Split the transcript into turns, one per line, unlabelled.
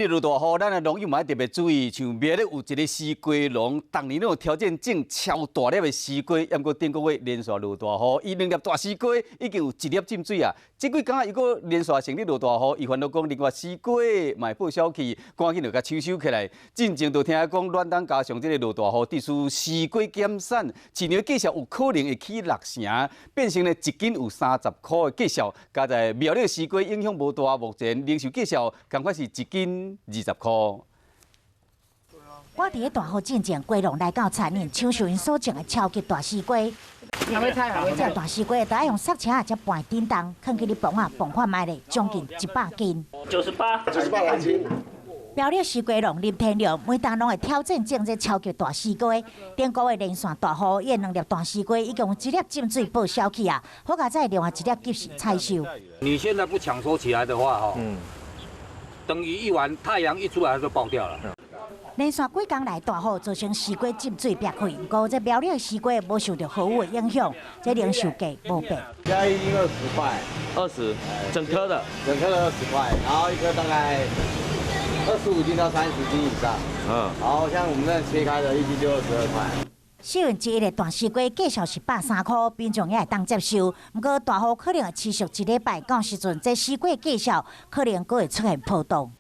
落大雨，咱的農友嘛特別注意，像苗栗有一個西瓜農，逐年攏有挑戰種超大粒的西瓜，毋過頂個月連續落大雨，伊兩粒大西瓜已經有一粒浸水啊！這幾工又閣連續性咧落大雨，伊煩惱講另外西瓜嘛會報銷去，趕緊就共搶收起來。進前就聽講暖冬加上這个落大雨，致使西瓜減產，市場價數有可能會起六成，變成咧一斤有30箍的價數。佳哉苗栗西瓜影響無大，目前零售價數仝款是一斤20箍。
我佇咧大雨進前，瓜農來到田裡搶收𪜶所種的超級大西瓜。這大西瓜都愛用剎車才搬頂重，囥去咧磅仔磅看覓咧，將近100斤。
98，98
來斤。
苗栗西瓜農林天良每冬攏會挑戰種這超級大西瓜。頂個月連續大雨，伊的兩粒大西瓜已經有一粒浸水報銷去啊！好佳哉另外一粒及時採收。
你現在不搶收起來的話，哈，等雨一完，太陽一出來就爆掉了。
連續幾工來大雨，造成西瓜浸水煏開。毋過這苗栗的西瓜無受著豪雨的影響，這零售價無變。
現在一斤20塊，20，
整顆的，
整顆的20塊，然後一顆大概25斤到30斤以上。然後像我們那切開的，一斤就22塊。
1/4的大西瓜價數是130箍，民眾也會當接受。毋過大雨可能會持續一禮拜，到時陣這西瓜價數可能閣會出現波動。